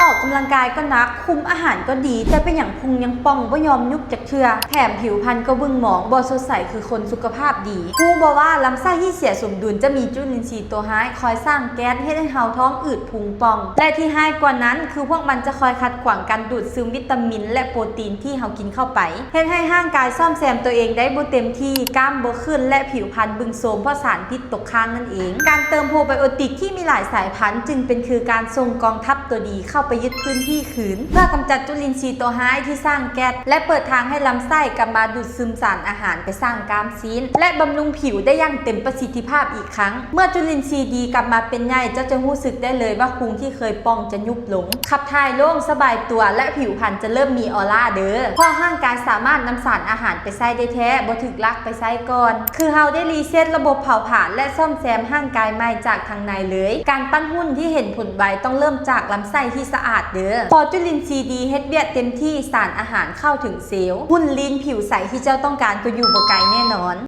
ອອກກຳລັງກາຍກໍໜັກ, ຄຸມອາຫານກໍດີ, ແຕ່ເປັນຫຍັງພຸງຍັງປ່ອງ, ບໍ່ຍອມຍຸບຈັກເທື່ອ, ແຖມຜິວພັນກໍບຶ້ງໝອງ, ບໍ່ສົດໃສຄືຄົນສຸຂະພາບດີ. ຮູ້ບໍ່ວ່າລຳໄສ້ທີ່ເສຍສົມດຸນຈະມີຈຸລິນຊີຕົວຮ້າຍຄອຍສ້າງແກັສເຮັດໃຫ້ເຮົາທ້ອງອືດພຸງປ່ອງ ແລະທີ່ຮ້າຍກວ່ານັ້ນຄືພວກມັນຈະຄອຍຂັດຂວາງການດູດຊຶມວິຕາມິນ ແລະໂປຣຕີນທີ່ເຮົາກິນເຂົ້າໄປ ເຮັດໃຫ້ຮ່າງກາຍສ້ອມແຊມຕົວເອງໄດ້ບໍ່ເຕັມທີ່, ກ້າມບໍ່ຂຶ້ນ ແລະ ຜິວພັນບຶງໂຊມເພາະສານພິດຕົກຄ້າງນັ້ນເອງ. ການເຕີມໂປຣໄບໂອຕິກທີ່ມີຫຼາຍສາຍພັນຈຶ່ງເປັນຄືການສົ່ງກອງທັບຕົວດີເຂົ້າໄປຍຶດພື້ນທີ່ຄືນ ເພື່ອກຳຈັດຈຸລິນຊີຕົວຮ້າຍທີ່ສ້າງແກັສ ແລະ ເປີດທາງໃຫ້ລຳໄສ້ກັບມາດູດຊຶມສານອາຫານໄປສ້າງກ້າມຊີ້ນ ແລະ ບຳລຸງຜິວໄດ້ຢ່າງເຕັມປະສິດທິພາບອີກຄັ້ງ. ເມື່ອຈຸລິນຊີດີກັບມາເປັນໃຫຍ່, ເຈົ້າຈະຮູ້ສຶກໄດ້ເລີຍວ່າພຸງທີ່ເຄີຍປ່ອງຈະຍຸບລົງ, ຂັບຖ່າຍໂລ່ງ, ສະບາຍຕົວ ແລະ ຜິວພັນຈະເລີ່ມມີອອຣາເດີ້ ເພາະຮ່າງກາຍສາມາດນຳສານອາຫານໄປໃຊ້ໄດ້ແທ້, ບໍ່ຖືກລາກໄປໃຊ້ກ່ອນ. ຄືເຮົາໄດ້ຣີເຊັດລະບົບເຜົາຜານ ແລະ ສ້ອມແຊມຮ່າງກາຍໃໝ່ຈາກທາງໃນເລີຍ. ການປັ້ນຫຸ່ນທີ່ເຫັນຜົນໄວຕ້ອງເລີ່ມຈາກລຳໄສ້ທີ່ສະອາດເດີ້. ພໍຈຸລິນຊີດີເຮັດວຽກເຕັມທີ່, ສານອາຫານເຂົ້າເຖິງເຊວ, ຫຸ່ນລີນຜິວໃສທີ່ເຈົ້າຕ້ອງການກໍຢູ່ບໍ່ໄກແນ່ນອນ.